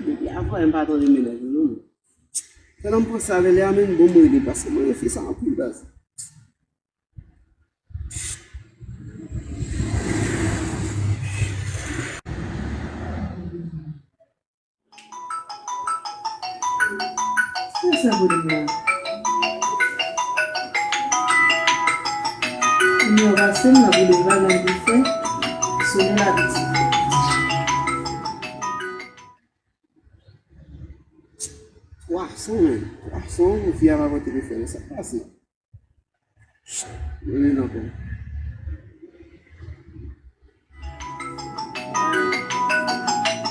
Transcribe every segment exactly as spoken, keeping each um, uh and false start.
Depi avan, m pa tande mennaj mwen non. Fè nan m panse avè li a menm, bon, mwen rele paske mwen renmen fi sa anpil, baz. Kisa pou li la? Nimewo pase m la pou li pa gen pou fè. Sonnen la piti. Twa san, men. Twa san, fi a pa pran telefòn, sa k pase? Mwen menm ankò.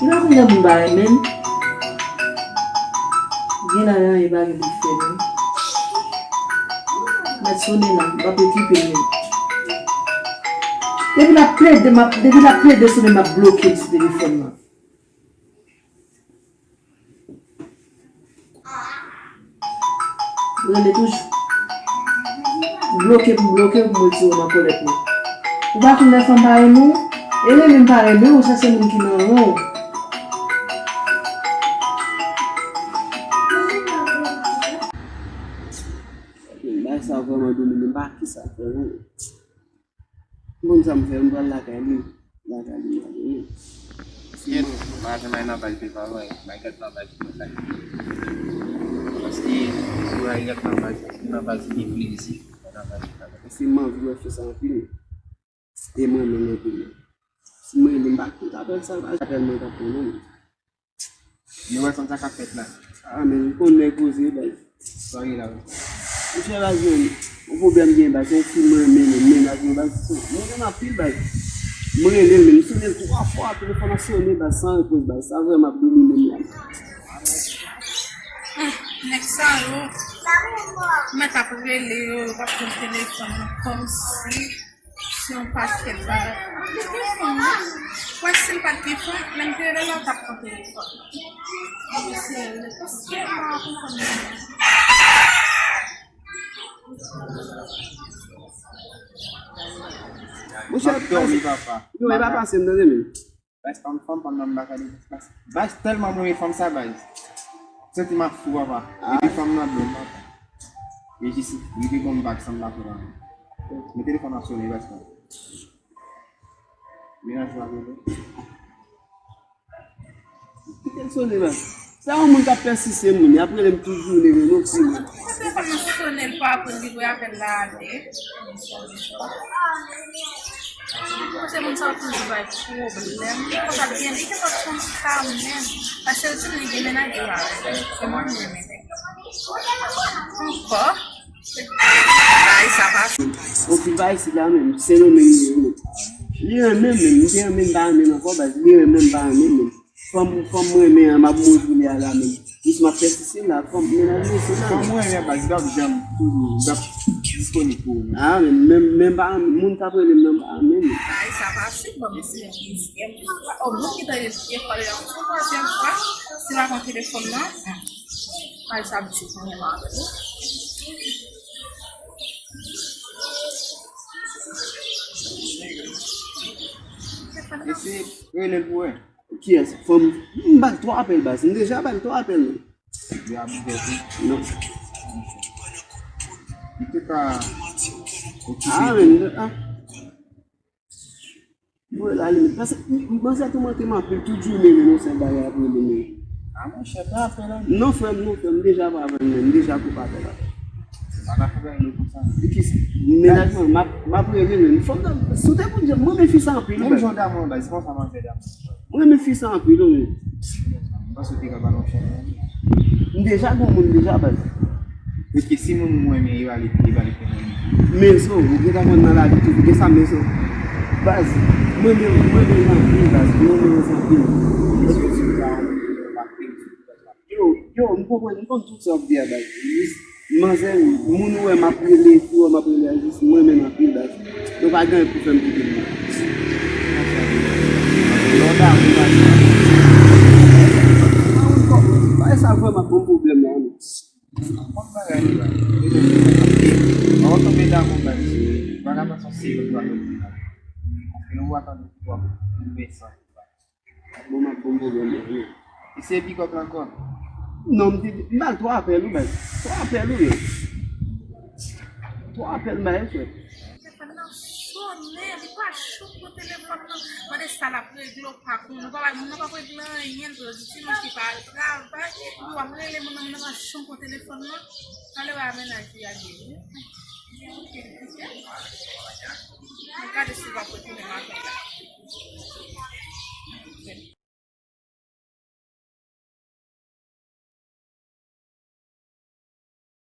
Ou pa konn lè moun pa renmen m. Gen la, gen anyen pa gen pou fè menm. Mèt sonnen la, m p ap okipe l menm. Depi l ap plede, m ap, depi l ap plede sonnen, m ap bloke l sou telefòn nan. Rele toujou. Bloke pou bloke pou mwen tire w nan kòlèt mwen. Ou pa konn lè fanm pa renmen w? E renmen m pa renmen w, sa se moun ki nan ran w. Bagay sa vrèman domine m, pa kisa fè non. M konn sa m fè, m pral lakay li. Lakay li, m ale wi. Kèt, m pa janm al nan bal de paran, m al gad nan bal de lakay. Paske, si w al gad nan bal, se nan bal se gen plezi, nan bal de paran. Paske m anvi wè fi sa anpil. E mwen menm anpil. Si mwen rele m pa konn apèl sa, pa apèl mwen t ap pran non. Yo wè sa k ap fèt la. Ah, men, ou konn nèg koze, baz. Sa ye la, wi. Monchè, baz, men, yon pwoblèm gen, baz, yon fi mwen renmen, men, mennaj mwen, baz, mwen renmen anpil, baz. Mwen rele l, men, m sonnen l twa fwa, telefòn nan sonnen, baz, san repons, baz. Sa vrèman ap domine m la. Nèg sa yo, mèt ap rele yo, yo p ap pran telefòn nan, kòmsi. Se yon pakèt bagay. Li gen fanm, wi. Wè, si l pa t gen fanm, menm te rele l, l t ap pran telefòn. Li serye, paske m pa konprann li menm. Monchè, m ap dòmi, papa. Yo, e pa pase m tande menm. Baz, fanm, fanm, fanm nan m pa ka li. Baz, baz, tèlman m renmen fanm sa, baz. Santi m ap fou, papa. Epi fanm nan bèl, papa. E jis, li te ban m vag san m pa fè la. Men telefòn ap sonnen, baz, papa. Mennaj mwen ap rele. Kite l sonnen, baz. Sa yon moun k ap pèsiste moun, y ap rele m tout jounen, men non, fi mwen. Telefòn nan sonnen, l pa pran, li voye apèl la ale. Kote moun sa yo toujou bay pwoblèm. Konsa byen, li te pa konn sa menm. Paske l di m li gen mennaj li pa renmen. Se mwen m renmen nèg. Ankò. Bagay sa pa fini. Yon fi pa isit la menm. Sendomeng li ye menm. Li renmen m menm. M te renmen m pa renmen l ankò, baz. Li renmen m pa renmen l menm. Fanm, fanm mwen renmen an, m ap mouri pou li a la menm. Jis m ap pèsiste la, fanm mennaj mwen se la. Fanm mwen renmen an, baz, li p ap janm toujou, li p ap disponib pou ou non. Ah, men, men, men pa, moun k ap rele m nan pa renmen m. Ay, sa pa si bon, mesye, dezyèm fwa. O, moun ki tande dezyèm fwa, deja, yon twazyèm fwa, si l pa pran telefòn nan, ay, sa abitye pou mwen avè l. Mesye, rele l pou wè. Kiyès? Fanm, m ba l twa apèl, baz. M deja ba l twa apèl, non. Li abitye tou? Non. Li te ka okipe tou. Ah, men, ah. Mwen la limit. Paske m panse toumante m anpil, tout jounen, men non, se bagay ap rele, men. Ah, monchè, pa apèl la. Non, frè m, non, frè m, m deja pa avè l, men. M deja koupe apèl la. Pa ta fè bagay nou konsa. E ki, mennaj mwen, m ap, m ap rele, men. Fòk, si w te konn jan, mwen, men fi sa anpil, wi, baz. Menm jan w damou an, baz, se konsa m ap fè damou. Mwen renmen fi sa anpil, wi. M panse w te ka ba l yon chans. M deja gon moun deja, baz. Paske si moun ou renmen, e pa li, e pa li ki renmen. Men so, ou gentan konn nan lavi tou, gen sa men so. Baz, mwen renmen, mwen renmen l anpil, baz. Mwen renmen l anpil. Eske si w ka remarke, yo, yo, m konprann, m konn tout sa w ap di a, baz. Manzè, moun ou wè m ap rele, fi ou wè m ap rele a, jis mwen menm anpil, baz. Yo pa gen anyen pou fè m kite l non. Lè w damou, baz. Bagay sa vrèman ap ban m pwoblèm la, non. Kòm bagay li la, lè w tonbe damou, baz, ou pa ka pran sa serye pou w ap fè. Paske lè w atann pou w ap fè sa. Bon, m ap bon pwoblèm la, wi. Se pikòp la ankò. Non, m te di, m ba l twa apèl, wi, bay. Twa apèl, wi. Twa apèl, bay, frè. Telefòn nan sonnen, li pa janm pran telefòn nan. Mande sa l ap regle, ou pa konn. Ou pa bay moun nan, p ap regle anyen, l di dimanch li pa al travay, epi w ap rele moun nan, moun nan pa janm pran telefòn nan. Talè w a mennaj li a gen. Mwen gade si l ap retounen maten la.